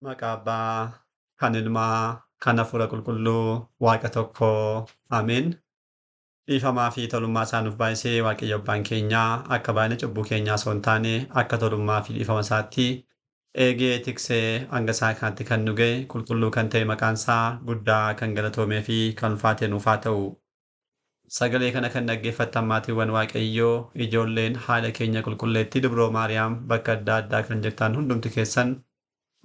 Maqaa Abbaa, kan Ilmaa, kan Hafuura Qulqulluu, Waaqa tokkoo. Ameen. Dhiifamaa fi tolummaa isaa nuuf baay'isee Waaqayyo Abbaan keenyaa akka baay'ina cubbuu keenyaa osoo hin taane akka tolummaa fi dhiifama isaatti eegee tiksee hanga isaa kanatti kan nu ga'e qulqulluu kan ta'e maqaan isaa guddaa kan galatoomee fi kan ulfaate nuuf haa ta'u. Sagalee kana kan dhaggeeffattan maatiiwwan Waaqayyoo ijoolleen haadha keenya qulqulleettii Dubroo Maariyaam bakka adda addaa kan jirtan hundumti keessan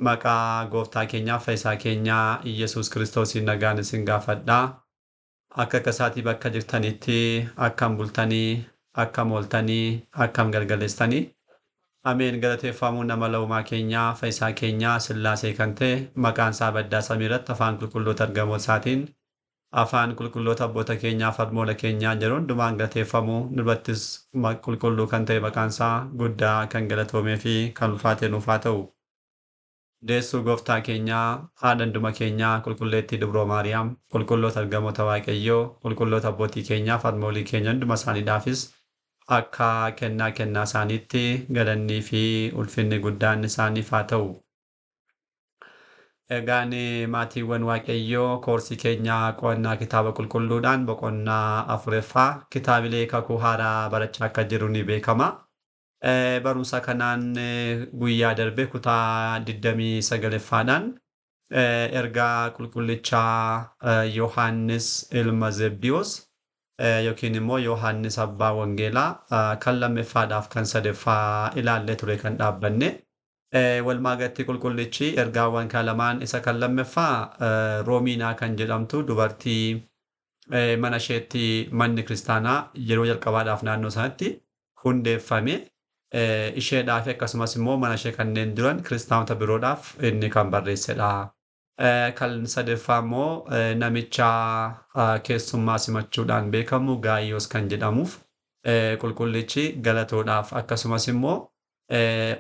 maqaa gooftaa keenyaaf fayyisaa keenyaa Iyyasuus Kiristoosiin nagaan isin gaafadha. Akka akkasaatii bakka jirtanitti akkam bultanii, akkam ooltanii, akkam galgaleessitanii. Ameen galateeffamuu nama laumaa keenyaa fayyisaa keenyaa Sillaasee kan ta'e maqaan isaa baddaa samii irratti afaan qulqulloota ergamoota isaatiin afaan qulqulloota abboota keenyaa fi harmoota keenyaa yeroo hundumaan galateeffamuu nurrattis qulqulluu kan ta'e maqaan isaa guddaa kan galatoomee fi kan ulfaate nuuf haa ta'u. Deessuu gooftaa keenyaa, haadha hunduma keenyaa, qulqulleettii Dubroo Maariyaam, qulqulloota ergamoota Waaqayyoo, qulqulloota abbootii keenyaa fi harmoolii keenya hunduma isaaniidhaafis akka kennaa kennaa isaaniitti galannii fi ulfinni guddaan isaaniif haa ta'u. Egaan maatiiwwan Waaqayyoo koorsii keenyaa qo'annaa kitaaba qulqulluudhaan boqonnaa afuraffaa kitaabilee kakuu haaraa barachaa akka jiru ni beekama. Barumsa kanaan guyyaa darbe kutaa 29ffaadhaan ergaa qulqullichaa Yohaannis ilma Zebdiyoos yookiin immoo Yohaannis abbaa wangeelaa kan lammaffaadhaaf kan sadaffaa ilaallee ture kan dhaabbanne. Walumaa galatti qulqullichi ergaawwan kan lamaan isa kan lammaffaa Roomiinaa kan jedhamtu dubartii mana isheetti manni kiristaanaa yeroo jalqabaadhaaf naannoo sanatti hundeeffame. Isheedhaaf akkasumas immoo mana ishee kanneen jiran kiristaanota biroodhaaf inni kan barreessedha. Kan sadaffaa immoo namicha keessummaa simachuudhaan beekamu Gaayyoos kan jedhamuuf qulqullichi galatoodhaaf akkasumas immoo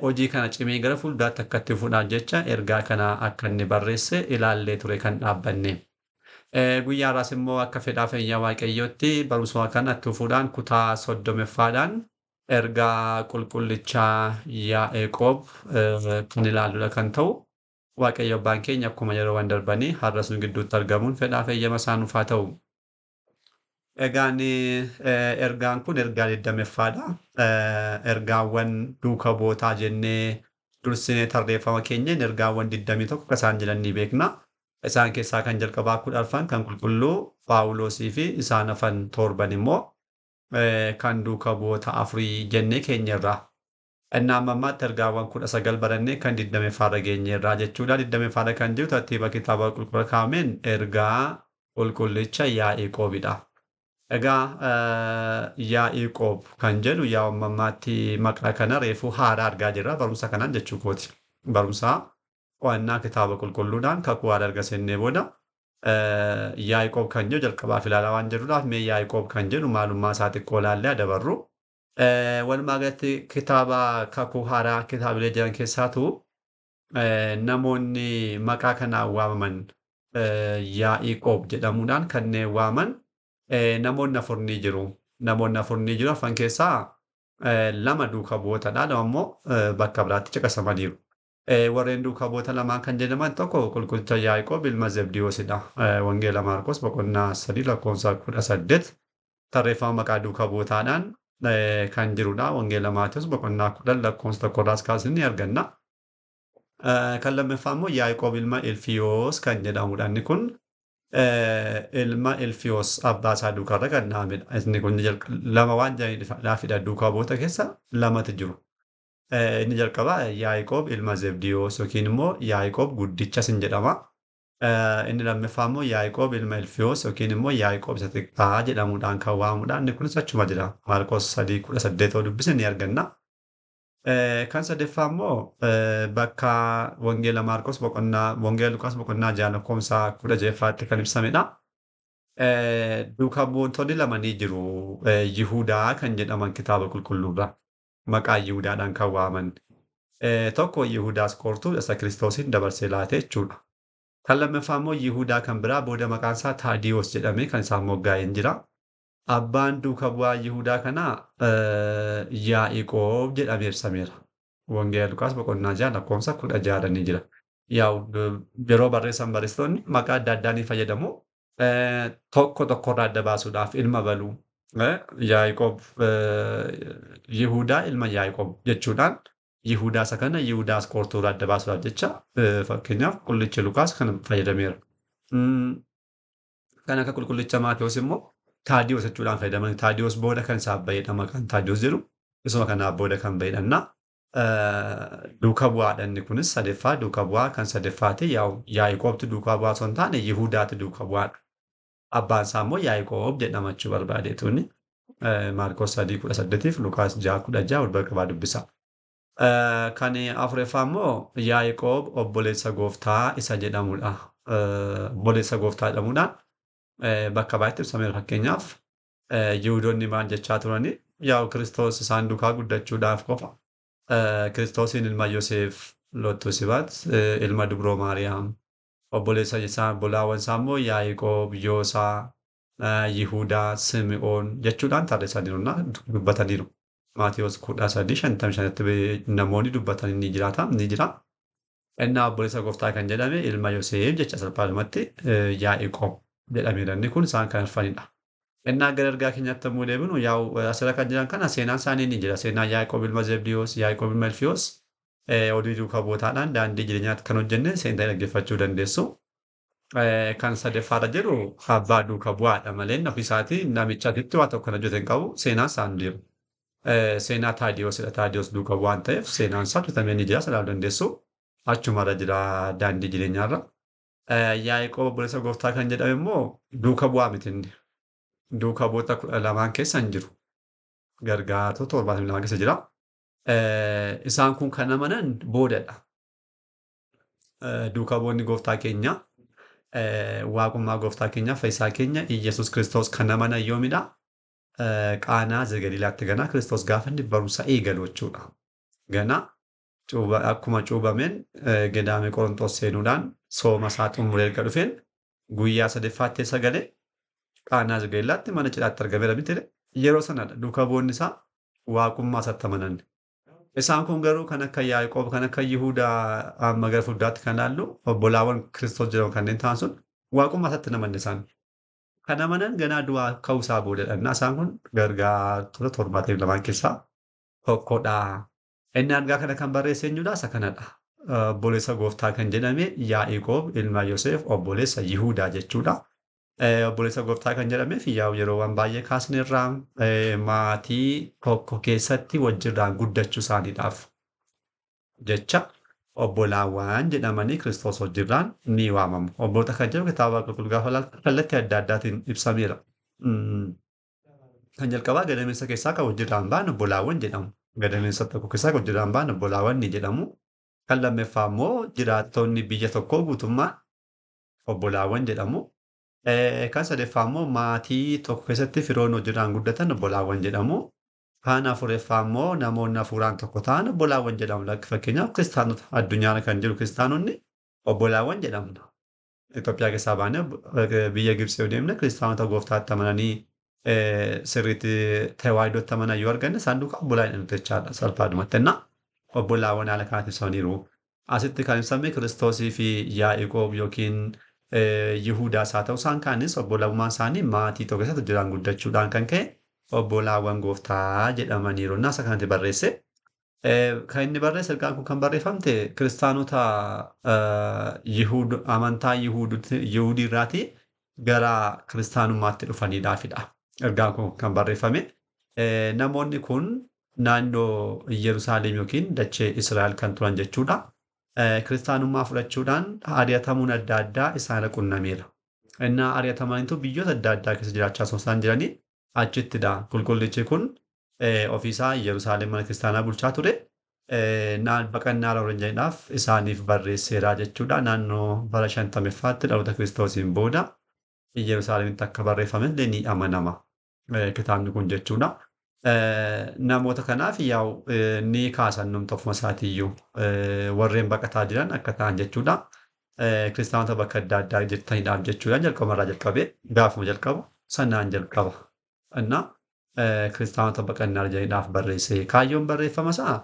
hojii kana cimee gara fuulduraatti akka itti fufuudhaaf jecha ergaa kana akka inni barreesse ilaallee ture kan dhaabbanne. Guyyaa har'aas immoo akka fedhaa fayyaa Waaqayyootti barumsuma kana itti fufuudhaan kutaa 30ffaadhaan ergaa qulqullichaa Yaaqoob kan ilaalludha kan ta'u. Waaqayyo abbaan keenya akkuma yeroowwan darbanii har'as nu gidduutti argamuun fedhaa fayyama isaa nuuf haa ta'u. Egaan ergaan kun ergaa 20ffaadha. Ergaawwan duuka bu'ootaa jennee dursinee tarreeffama keenyaan ergaawwan 21 akka isaan jiran ni beekna. Isaan keessaa kan jalqabaa 14 kan qulqulluu Phaawulosii fi isaan hafan torban immoo kan duuka bu'oota afurii jennee keenyarra. Inni amma ammaatti ergaawwan 19 barannee kan 20ffaarra geenyerra jechuudha. 20ffaarra kan jiru tartiiba kitaaba qulqulluu kaa'ameen ergaa qulqullicha Yaaqoobidha. Egaa Yaaqoob kan jedhu yaa amma ammaatti maqaa kana reefuu haaraa argaa jirra barumsa kanaan jechuu kooti. Barumsa qo'annaa kitaaba qulqulluudhaan kakuu haaraa erga seennee booda Yaaqoob kan jedhu jalqabaaf ilaalaa waan jirruudhaaf mee Yaaqoob kan jedhu maalummaa isaa xiqqoo ilaallee adabarru. Walumaa galatti kitaaba kakuu haaraa kitaabilee jiran keessaatu namoonni maqaa kanaan waamaman Yaaqoob jedhamuudhaan kanneen waaman namoonni afur ni jiru. Namoonni afur ni jiru. Afran keessaa lama duuka bu'ootadha. Lama immoo bakka biraatti caqasamaniiru. Warreen duuka bu'oota lamaan kan jedhaman tokko qulqullicha Yaaqoob ilma Zebdiyoosidha. Wangeela Maarqos boqonnaa 3 lakkoofsa 18 tarreeffama maqaa duuka bu'ootaadhaan kan jirudha. Wangeela Maatewos boqonnaa 10 lakkoofsa 1 irraas kaasnee ni arganna. Kan lammaffaa immoo Yaaqoob ilma Ilfiyoos kan jedhamudha. Inni kun ilma Ilfiyoos abbaa isaa duukaarra kan dhahamedha. Inni kun lama waan jiraniifidha. Duukaa bu'oota keessa lamatu jiru. Inni jalqabaa Yaaqoob ilma Zebdiyoos yookiin immoo Yaaqoob guddichas hin jedhama. Inni lammaffaa immoo Yaaqoob ilma Ilfiyoos yookiin immoo Yaaqoob isa xiqqaa jedhamuudhaan kan waamamudha. Inni kunis achuma jira. Maarqos 3:18 yoo dubbisne ni arganna. Kan sadaffaa immoo bakka Wangeela Maarqos boqonnaa Wangeela Luqaas boqonnaa 6 lakkoofsa 16ffaatti kan ibsamedha. Duuka buutonni lama ni jiru. Yihudaa kan jedhaman kitaaba qulqulluurra. Maqaa Yihudaadhaan kan waaman. Tokko Yihudaa Asqoortuu isa Kiristoosiin dabarsee laate jechuudha. Kan lammaffaa immoo Yihudaa kan biraa booda maqaan isaa Taadiyoos jedhamee kan isaan moggaa'een jira. Abbaan duuka bu'aa Yihudaa kanaa Yaaqoob jedhamee ibsameera. Wangeela Luqaas boqonnaa 6 lakkoofsa 16 ni jira. Yaa'u yeroo barreessan barreessitoonni maqaa adda addaa ni fayyadamu. Tokko tokkorraa adda baasuudhaaf ilma baluu Yaaqoob, Yihudaa ilma Yaaqoob jechuudhaan Yihudaa isa kana Yihudaa Asqoortuurraa adda baasuudhaaf jecha, fakkeenyaaf qulqullichi Lukaas kana fayyadameera. Kan akka qulqullicha Maatewos immoo Taadiyoos jechuudhaan fayyadaman. Taadiyoos booda kan isaaf bahedha maqaan Taadiyoos jedhu isuma kanaaf booda kan bahedha. Duuka bu'aadha inni kunis sadaffaa duuka bu'aa kan sadaffaati. Yaaqoobtu duuka bu'aa osoo hin taane Yihudaatu duuka bu'aadha. Abbaan isaa immoo Yaaqoob jedhama jechuu barbaadeetu inni. Maarqos 3:18 fi Lukaas 6:16 wal bira qabaa dubbisa. Kan afuraffaa immoo Yaaqoob obboleessa gooftaa isa jedhamudha. Obboleessa gooftaa jedhamuudhaan bakka baay'eetti ibsameera. Fakkeenyaaf Yihudoonni maal jechaa turani? Yaa'u Kiristoos isaan duukaa guddachuudhaaf qofa Kiristoosiin ilma Yoseef lottuu sibaat, ilma Dubroo Maariyaam, obboleessa isaa obbolaawwan isaa immoo Yaaqoob, Yoosaa, Yihudaa, Simi'oon jechuudhaan tarreessaniiru, dubbataniiru. Maatiyos 13:55tti namoonni dubbatan ni jiraata ni jira. Innaa obboleessa gooftaa kan jedhame ilma Yoseef jecha salphaadhumatti Yaaqoob jedhameera. Inni kun isaan kan arfanidha. Innaa gara ergaa keenyatti yommuu deebinu, yaa'u asirra kan jiran kana seenaan isaanii ni jira. Seenaan Yaaqoob ilma Zebdiyoos, Yaaqoob ilma Ilfiyoos oduu duukaa bu'ootaadhaan daandii jireenyaatti kan hojjenne seentaa dhaggeeffachuu dandeessu. Kan sadaffaarra jiru abbaa duuka bu'aadha malee ofiisaatii namicha asitti waa tokko kan hojjete hin qabu, seenaan isaa hin jiru. Seenaa Taadiyoosidha. Taadiyoos duuka bu'aa waan ta'eef seenaan isaa hojjetamee ni jira, ilaaluu dandeessu. Achumarra jira daandii jireenyaarra. Yaaqoob obboleessa gooftaa kan jedhame immoo duuka bu'aa miti inni. Duuka bu'oota 12n keessa hin jiru. Gargaartota 72 keessa jira. Isaan kun kan amanan boodadha. Duuka bu'oonni gooftaa keenya, waaqummaa gooftaa keenya fayyisaa keenya Iyyasuus Kiristoos kan amanan yoomidha? Qaanaa Galiilaatti ganaa Kiristoos gaafa inni barumsa eegalu jechuudha. Ganaa akkuma cuubameen Gedaamee Qorontoos seenuudhaan sooma isaa xumuree erga dhufeen guyyaa sadaffaatti eessa galee? Qaanaa Galiilaatti mana cidhaatti argameera miti. Yeroo sanadha duuka bu'oonni isaa waaqummaa isaatti amanan. Isaan kun garuu kan akka Yaaqoob, kan akka Yihudaa, amma gara fuulduraatti kan ilaallu obbolaawwan Kiristoos jedhamu kanneen ta'an sun waaqummaa isaatti hin amanne isaan. Kan amanan ganaa du'aa ka'uu isaa boodadha. Isaan kun gargaartota 72 keessaa tokkodha. Inni argaa kana kan barreesse eenyudha? Isa kanadha. Obboleessa gooftaa kan jedhame Yaaqoob ilma Yoseef obboleessa Yihudaa jechuudha. Obboleessa gooftaa kan jedhameef yaa'u yeroowwan baay'ee kaasnerraa maatii tokko keessatti wajjirraan guddachuu isaaniidhaaf jecha obbolaawwan jedhamanii Kiristoos wajjirraan ni waamamu. Obboloota kan jedhu kitaaba qulqulluu gaafa ilaaltu kallattii adda addaatiin ibsameera. Kan jalqabaa gadameessa keessaa kan wajjirraan ba'an obbolaawwan jedhamu. Gadameessa tokko keessaa kan wajjirraan ba'an obbolaawwan ni jedhamu. Kan lammaffaa immoo jiraattonni biyya tokkoo guutummaan obbolaawwan jedhamu. Kan sadaffaa immoo maatii tokko keessatti firoonni wajjirraan guddatan obbolaawwan jedhamu. Kan afuraffaa immoo namoonni hafuuraan tokko ta'an obbolaawwan jedhamu. Fakkeenyaaf kiristaanota addunyaarra kan jiru kiristaanonni obbolaawwan jedhamna. Itoophiyaa keessaa baanee biyya Gibxii yoo deemne kiristaanota gooftaatti amananii sirriitti tawaahidootti amanan yoo arganne isaan duukaa obbolaa jedhamu jechaadha salphaadhumatti. Innaa obbolaawwan haala kanatti ibsamaniiru. Asitti kan ibsame Kiristoosii fi Yaaqoob yookiin Yihudaas haa ta'u isaan kaanis obbolummaan isaanii maatii tokko keessatti jiraan guddachuudhaan kan ka'e obbolaawwan gooftaa jedhamaniiru. Innaa isa kanatti barreesse. Kan inni barreesse, ergaan kun kan barreeffamte kiristaanota amantaa Yihudii irraatii gara kiristaanummaatti dhufaniidhaafidha. Ergaan kun kan barreeffame. Namoonni kun naannoo Yerusaalem yookiin dachee Israa'el kan turan jechuudha. Kiristaanummaa fudhachuudhaan ari'atamuun adda addaa isaan qunnameera. Innaa ari'atamaniitu biyyoota adda addaa keessa jiraachaa osoo isaan jiranii achittidha. Qulqullichi kun ofiisaa Yerusaalem mana kiristaanaa bulchaa ture. Baqannaa Lawurenjaadhaaf isaaniif barreesseera jechuudha. Naannoo bara 50ffaatti dhaloota Kiristoosiin booda Yerusaalemitti akka barreeffame illee ni amanama. Kitaabni kun jechuudha. Namoota kanaaf yaa'u ni kaasan numti ofuma isaatiiyyuu warreen baqataa jiran akka ta'an jechuudha. Kiristaanota bakka adda addaa jirtaniidhaaf jechuudha. Jalqabumarraa jalqabee gaafuma jalqabu sanaan jalqaba. Innaa kiristaanota baqannaa jiraniidhaaf barreesse. Kaayyoon barreeffama isaa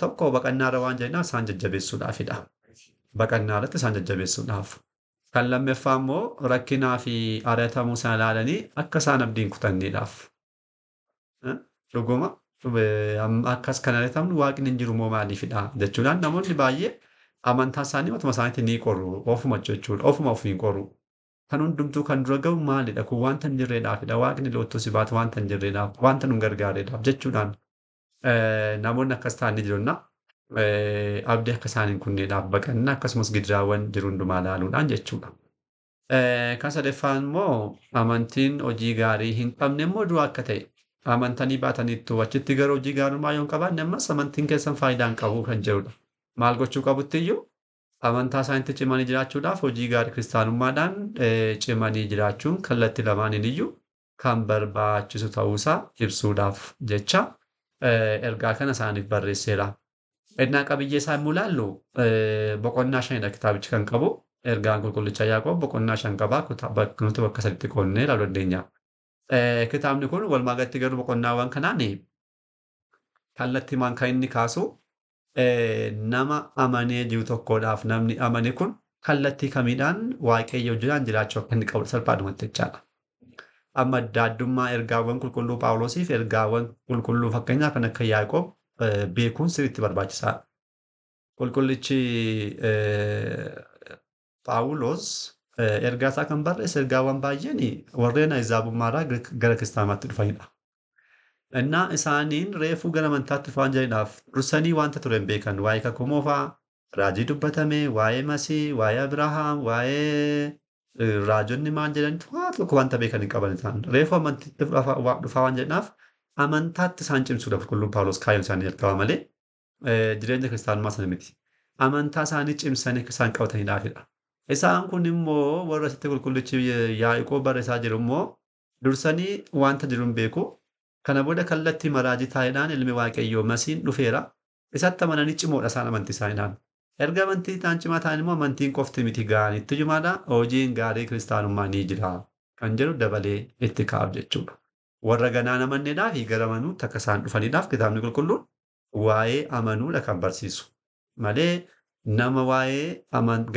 tokko baqannaarra waan jiraniidhaaf isaan jajjabeessuudhaafidha. Baqannaa irratti isaan jajjabeessuudhaaf. Kan lammaffaa immoo rakkinaa fi ari'atamuu sana ilaalanii akka isaan abdii hin kutanneedhaaf. Dhuguma akkas kan ari'atamnu waaqni hin jiru moo maaliifidha jechuudhaan namoonni baay'ee amantaa isaanii matuma isaaniitti ni qoru ofuma jechuudha ofuma ofiin qoru. Kan hundumtuu kan dura ga'u maalidha kun wanta hin jirreedhaafidha waaqni loottuu si baatu wanta hin jirreedhaaf wanta nu gargaareedhaaf jechuudhaan namoonni akkas ta'an ni jirunna. Abdii akka isaan hin kunneedhaaf baqannaa akkasumas gidiraawwan jiru hundumaa ilaaluudhaan jechuudha. Kan sadaffaan immoo amantiin hojii gaarii hin qabne immoo du'a akka ta'e amantanii baataniittu achitti garuu hojii gaarummaa yoo hin qabaanne ammas amantiin keessan faayidaa hin qabu kan jedhudha. Maal gochuu qabutti iyyuu amantaa isaaniitti cimanii jiraachuudhaaf hojii gaarii kiristaanummaadhaan cimanii jiraachuun kallattii lamaaniin iyyuu kan barbaachisu ta'uusaa ibsuudhaaf jecha ergaa kana isaaniif barreesseera. Ennaa qabiyyee isaa immoo ilaallu boqonnaa shanidha kitaabichi kan qabu. Ergaan qulqullicha Yaaqoob boqonnaa 5 qaba. Bakka nuti bakka sadiitti qoodnee ilaaluu dandeenya. Kitaabni kun walumaa galatti garuu boqonnaawwan kanaan kallattiimaan kan inni kaasu nama amanee jiru tokkodhaaf namni amane kun kallattii kamiidhaan waaqayyo wajjin jiraachuu akka inni qabu salphaadhumatti jechaadha. Amma adda addummaa ergaawwan qulqulluu Phaawulosiif ergaawwan qulqulluu fakkeenyaaf kan akka Yaaqoob beekuun sirriitti barbaachisaadha. Qulqullichi Phaawulos ergaa isaa kan barreesse ergaawwan baay'een warreen Ahizaabummaarraa gara kiristaanaatti dhufanidha. Innaa isaaniin reefuu gara amantaatti dhufaan jiraniidhaaf dursanii wanta ture hin beekan waa'ee kakuu moofaa, raajii dubbatame, waa'ee Masii, waa'ee Abrahaam, waa'ee raajonni maal jedhanitu waa tokko wanta beekan hin qaban isaan. Reefuu amantiitti dhufaa waan jedhanaaf amantaatti isaan cimsuudha qulqulluun Phaawulos kaayyoon isaanii jalqaba malee jireenya kiristaanummaa sana miti. Amantaa isaanii cimsanii akka isaan qabataniidhaafidha. Isaan kun immoo warra asitti qulqullichi Yaaqoob barreessaa jiru immoo dursanii wanta jiru hin beeku. Kana booda kallattii maraajii taa'eedhaan ilmi Waaqayyoo Masiin dhufeera. Isatti amananii cimoodha isaan amantii isaaniidhaan. Erga amantii isaan cimaa ta'an immoo amantiin qofti miti gaariitti jumaadha. Hojiin gaarii kiristaanummaa ni jira kan jedhu dabalee itti kaa'aaf jechuudha. Warra ganaan amanneedhaa fi gara amanuutti akka isaan dhufaniidhaaf kitaabni qulqulluun waa'ee amanuudha kan barsiisu. Malee nama waa'ee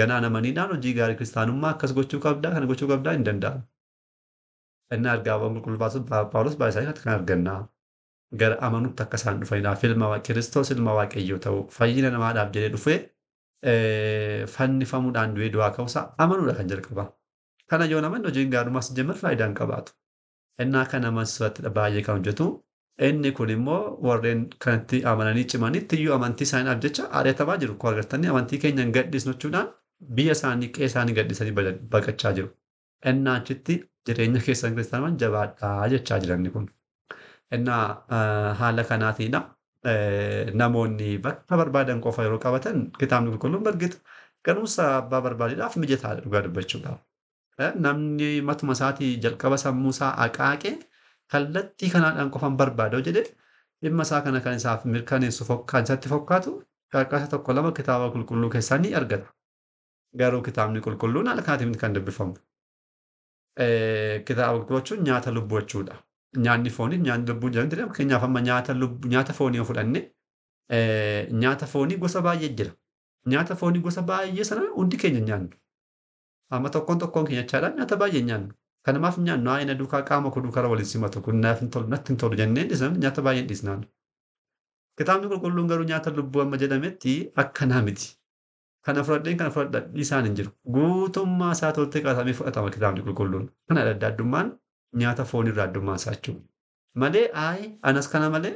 ganaan amaniidhaan hojii gaarii kiristaanummaa akkas gochuu qabdaa kana gochuu qabdaa hin danda'amu. Inni ergaawwan qulqulluu Phaawulos baay'ee isaanii kan arganna. Gara amanuutti akka isaan dhufaniidhaaf ilma Kiristoos ilma Waaqayyoo ta'uu fayyina namaadhaaf jedhee dhufee fannifamuudhaan du'ee du'aa ka'uusaa amanuudha kan jalqaba. Kana yoo namanni hojiin gaarummaas jemmar faayidaa hin qabaatu. Innaa kana amansiisatti baay'ee kan hojjetu. Inni kun immoo warreen kanatti amananii cimanitti iyyuu amantii isaaniidhaaf jecha ari'atamaa jiru. Akkuma agartanii amantii keenya hin gadhiisnu jechuudhaan biyya isaanii qe'ee isaanii gadhiisanii baqachaa jiru. Innaa achitti jireenya keessan kiristaanummaan jabaadhaa jechaa jiran kun. Innaa haala kanaatiidha. Namoonni bakka barbaadan qofa yeroo qabatan kitaabni qulqulluun bargita galuunsa abbaa barbaadeedhaaf mijataadha dhugaa dubbachuudhaaf. Namni matuma isaatii jalqaba sammuu isaa aqaaqee kallattii kanaadhaan qofan barbaada jedhe dhimma isaa kana kan isaaf mirkaneessu kan isatti fokkaatu qarqara tokko lama kitaaba qulqulluu keessaa ni argata. Garuu kitaabni qulqulluun haala kanaatiin kan dubbifamu. Kitaaba qulqulluu jechuun nyaata lubbuu jechuudha. Nyaanni foonii nyaanni lubbuu jedhamti. Fakkeenyaaf amma nyaata foonii yoo fudhanne nyaata foonii gosa baay'ee jira. Nyaata foonii gosa baay'ee sana hundi keenya nyaannu. Amma tokkoon tokkoon keenya jechaadhaan nyaata baay'ee nyaannu. Kanamaaf nyaannu haa inni duukaa qaama koo duukaa waliin simatu kun naaf hin tolu natti hin tolu jennee dhiisna nyaata baay'ee dhiisnaan. Kitaabni qulqulluun garuu nyaata lubbuu amma jedhametti akkanaa miti. Kana fudhadheen kana fudhadha dhiisaan hin jiru. Guutummaa isaa toltee qabatamee fudhatama kitaabni qulqulluun. Kana adda addummaan nyaata foonirraa addummaan isaa jechuudha. Malee ayi anas kana malee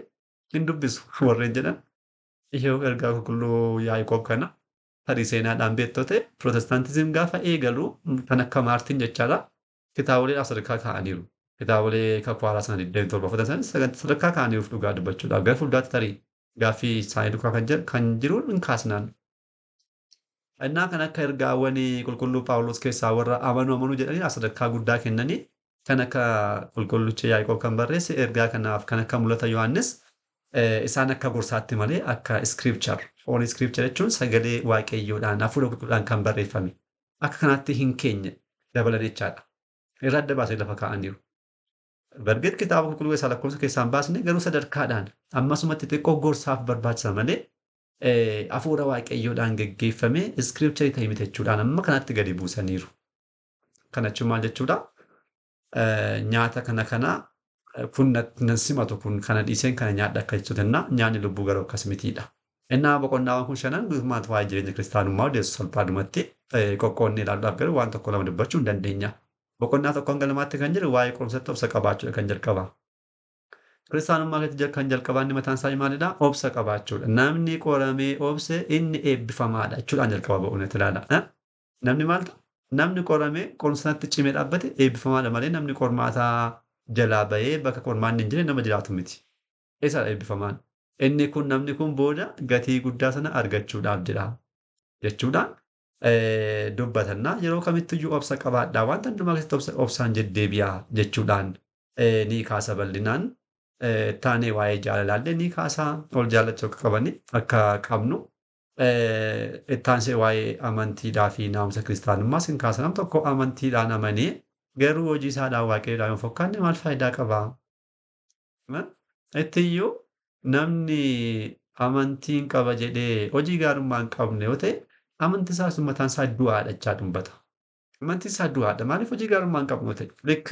hin dubbisu warreen jedhan yoo ergaa qulqulluu Yaaqoob kana tarii seenaadhaan beektote pirootestaantizim gaafa eegalu kan akka Maartiin jechaadha kitaabolee sadarkaa kaa'aniiru. Kitaabolee kakuu haaraa sana 27 fudhatan sadarkaa kaa'aniiruuf dhugaa dubbachuudhaaf gara fuulduraatti tarii gaaffii isaanii duukaa kan jiruun hin kaasnaan. Innaa kan akka ergaawwan qulqulluu Phaawulos keessaa warra amanuu amanuu jedhanii sadarkaa guddaa kennanii kan akka qulqullicha Yaaqoob kan barreesse ergaa kanaaf kan akka mul'ata Yohaannis isaan akka gorsaatti malee akka iskiriipchar foon iskiriipchar jechuun sagalee waaqayyoodhaan hafuura qulqulluudhaan kan barreeffame akka kanaatti hin keenye dabalan jechaadha. Irra adda baasee lafa kaa'aniiru. Bargeet kitaaba qulqulluu keessaa lakkoofsa keessaa hin baasne garuu sadarkaadhaan ammasumatti xiqqoo gorsaaf barbaachisa malee Hafuura Waaqayyoodhaan geggeeffamee scripture ta'e miti jechuudhaan amma kanatti gadi buusaniiru. Kana jechuun maal jechuudha? Nyaata kana kana kun nan simatu kun kana dhiiseen kana nyaadha akka jechuudha. Nyaanni lubbuu garuu akkas mitiidha. Innaa boqonnaawwan kun shanan guutummaatti waa'ee jireenya kiristaanummaa odeessu salphaadhumatti qoqqoodnee ilaaluudhaaf garuu waan tokko lama dubbachuu hin dandeenya. Boqonnaa tokko hanga lamaatti kan jiru waa'ee qorumsatti obsa qabaachuudha kan jalqaba. Kiristaanummaa keessatti kan jalqabaa inni mataan isaa maalidha? Obsa qabaachuudha. Namni qoramee obse inni eebbifamaadha jechuudhaan jalqaba ba'uun ilaala. Namni maal ta'a? Namni qoramee qorumsatti cimee dhaabbate eebbifamaadha malee namni qormaataa jalaa bahee bakka qormaanni hin jirre nama jiraatu miti. Isadha eebbifamaan. Inni kun namni kun booda gatii guddaa sana argachuudhaaf jira jechuudhaan dubbatannaa yeroo kamittiyyuu obsa qabaadhaa wanta hundumaa keessatti obsaan deddeebi'aa jechuudhaan ni kaasa bal'inaan. Taanee waa'ee jaalalaallee ni kaasa ol jaallachuu akka qabani akka qabnu. Ittaansee waa'ee amantiidhaa fi naamusa kiristaanummaas hin kaasa. Nam tokko amantiidhaan amanee garuu hojii isaadhaan waaqayyoodhaan yoo fakkaanne maal faayidaa qaba? Ittiyyuu namni amantiin qaba jedhee hojii gaarummaa hin qabne yoo ta'e amantii isaa sun mataan isaa du'aadha jechaa dubbata. Amantiin isaa du'aadha. Maaliif hojii gaarummaa hin qabne yoo ta'e? Likk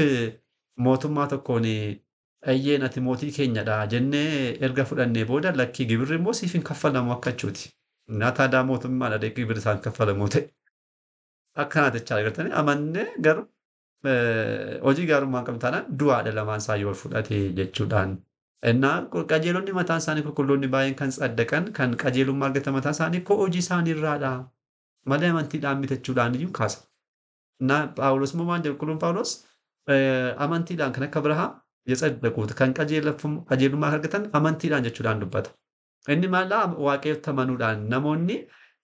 mootummaa tokkoon eeyyeen ati mootii keenyadha jennee erga fudhannee booda lakkii gibirri immoo siif hin kaffalamu akka jechuuti. Naataa mootummaadha gibirri isaan kaffalamu ta'e. Akkanaa jechaa agartanii amannee garuu hojii gaarummaa hin qabne taanaan du'aadha lamaan isaa yoo fudhate jechuudhaan. Innaa qajeelonni mataan isaanii qulqulloonni baay'een kan tsaddaqan kan qajeelummaa argatan mataan isaanii koo hojii isaanii irraadha malee amantiidhaan mitachuudhaan iyyuu kaasa. Innaa Phaawulos immoo maal jedhu qulqulluun Phaawulos amantiidhaan kan akka Abrahaam የጸደቁት kan qajeelummaa argatan amantiidhaan jechuudhaan dubbata. Inni maallaa waaqayyotti amanuudhaan namoonni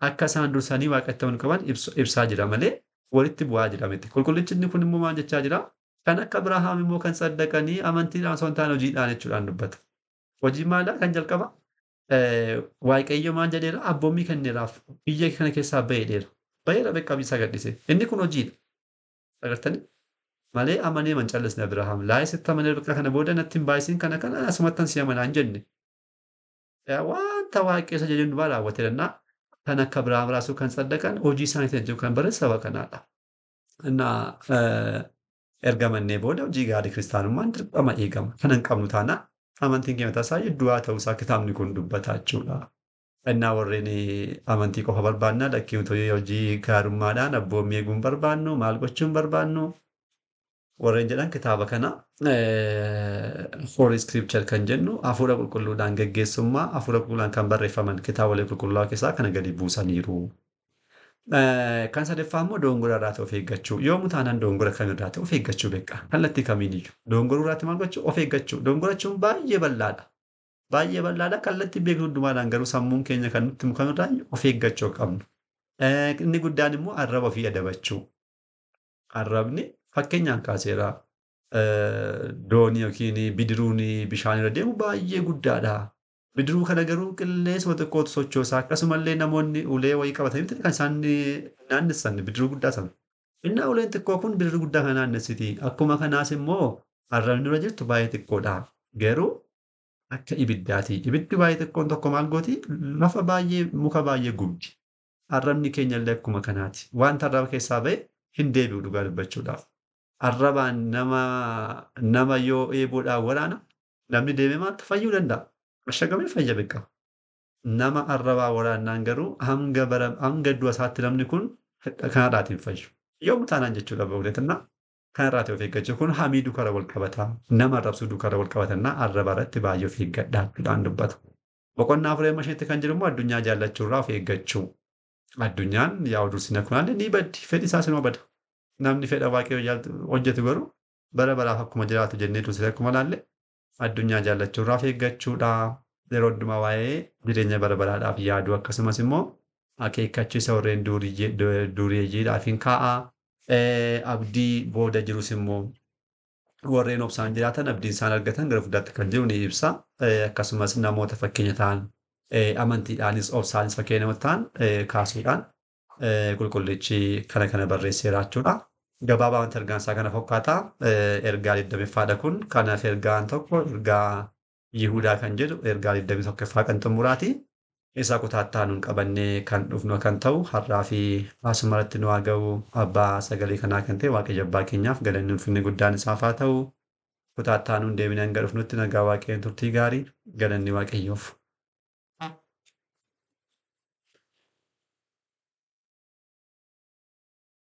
akka isaan dursanii waaqatti amanuu qaban ibsaa jira malee walitti bu'aa jira miti. Qulqullichi inni kun immoo maal jechaa jira? Kan akka Abrahaam immoo kan tsaddaqanii amantiidhaan osoo hin taane hojiidhaan jechuudhaan dubbata. Hojii maalaa kan jalqaba? Waaqayyo maal jedheera? Abboommii kenneeraaf biyya kana keessaa ba'eera. Ba'eera beekaa biyya isaa gadhiise. Inni kun hojiidha. Agartanii? Malee amanee man callisne Abrahaam. Laayee sitti amanee bakka kana booda natti hin baay'isin kana kana asumattan si amanaa hin jenne. Wanta waaqayyo isa jedhu hundumaa raawwate jennaa kan akka Abrahaam raasuu kan tsaddaqan hojii isaaniitiin jiru kan barreesse saba kanaadha. Innaa erga amannee booda hojii gaarii kiristaanummaan dirqama eegama. Kana hin qabnu taanaan amantiin keenya mataa isaa du'aa ta'uusaa kitaabni kun dubbata jechuudha. Innaa warreen amantii qofa barbaannaa lakkii nuti hojii gaarummaadhaan abboommii eeguun barbaannu maal gochuun barbaannu warreen jedhan kitaaba kana Holy Scripture kan jennu hafuura qulqulluudhaan geggeessummaa hafuura qulqulluudhaan kan barreeffaman kitaabolee qulqullaa'aa keessaa kana gadi buusaniiru. Kan sadaffaa immoo dogongora irraa of eeggachuu. Yoomuu taanaan dogongora kamirraa ta'e of eeggachuu beekaa. Kallattii kamiiniyyuu. Dogongoruu irraatti maal gochuu? Of eeggachuu. Dongorachuun baay'ee bal'aadha. Baay'ee bal'aadha. Kallattii beeknu hundumaadhaan garuu sammuun keenya kan nutti himu kamirraa of eeggachuu qabnu. Inni guddaan immoo arraba ofii adabachuu. Arrabni fakkeenyaan kaaseera. Doonii yookiin bidiruun bishaan irra deemu baay'ee guddaadha. Bidiruu kana garuu qilleensuma xiqqootu sochoosa. Akkasumallee namoonni ulee wayii qabatanii kan isaan naannessan bidiruu guddaa sana. Innaa uleen xiqqoo kun bidiruu guddaa kana naannessiti. Akkuma kanaas immoo arrabni irra jirtu baay'ee xiqqoodha. Garuu akka ibiddaati. Ibiddi baay'ee xiqqoon tokko maal gooti? Lafa baay'ee muka baay'ee gubdi. Arrabni keenya illee akkuma kanaati. Wanta arraba keessaa ba'e hin deebi'u dhugaa dubbachuudhaaf. Arrabaan nama yoo eeboodhaan waraana namni deemee maaltu fayyuu danda'a? Ashagamee fayya beekaa. Nama arrabaa waraannaan garuu hanga du'a isaatti namni kun kanarraatiin fayyu. Yoomuu taanaan jechuudha ba'uudhatinna kanarraatiin of eeggachuu kun hamii duukaa wal qabata. Nama arrabsuu duukaa wal qabatannaa arraba irratti baay'ee of eeggadhaa jechuudhaan dubbata. Boqonnaa afurii amma isheetti kan jiru immoo addunyaa jaallachuurraa of eeggachuu. Addunyaan yaa'u dursina kunaallee ni baddi. Fedhi isaas inuma bada. Namni fedha waaqayyoo hojjetu garuu bara baraaf akkuma jiraatu jennee dursine akkuma laalle addunyaa jaallachuurraa of eeggachuudha. Yeroo hundumaa waa'ee jireenya bara baraadhaaf yaadu akkasumas immoo akeekkachiisa warreen dureeyyiidhaaf hin kaa'a. Abdii booda jirus immoo warreen obsaan jiraatan abdiin isaan argatan gara fuulduraatti kan jiru ni ibsa. Akkasumas namoota fakkeenya ta'an amantiidhaanis obsaanis fakkeenya namoota ta'an kaasuudhaan qulqullichi kana kana barreesseera jechuudha. Gabaabaa ergaan isaa kana fakkaata. Ergaa 20ffaadha kun. Kanaaf ergaan tokko ergaa Yihudaa kan jedhu ergaa 21ffaa kan xumuraati. Isa kutaa itti aanuun qabannee kan dhufnu kan ta'u har'aa fi asumarratti nu haa ga'u. Abbaa sagalee kanaa kan ta'e Waaqayyo abbaa keenyaaf galanni ulfinni guddaan isaaf haa ta'u. Kutaa itti aanuun deebinee hanga dhufnutti nagaa Waaqayyoon turtii gaarii, galanni Waaqayyoof.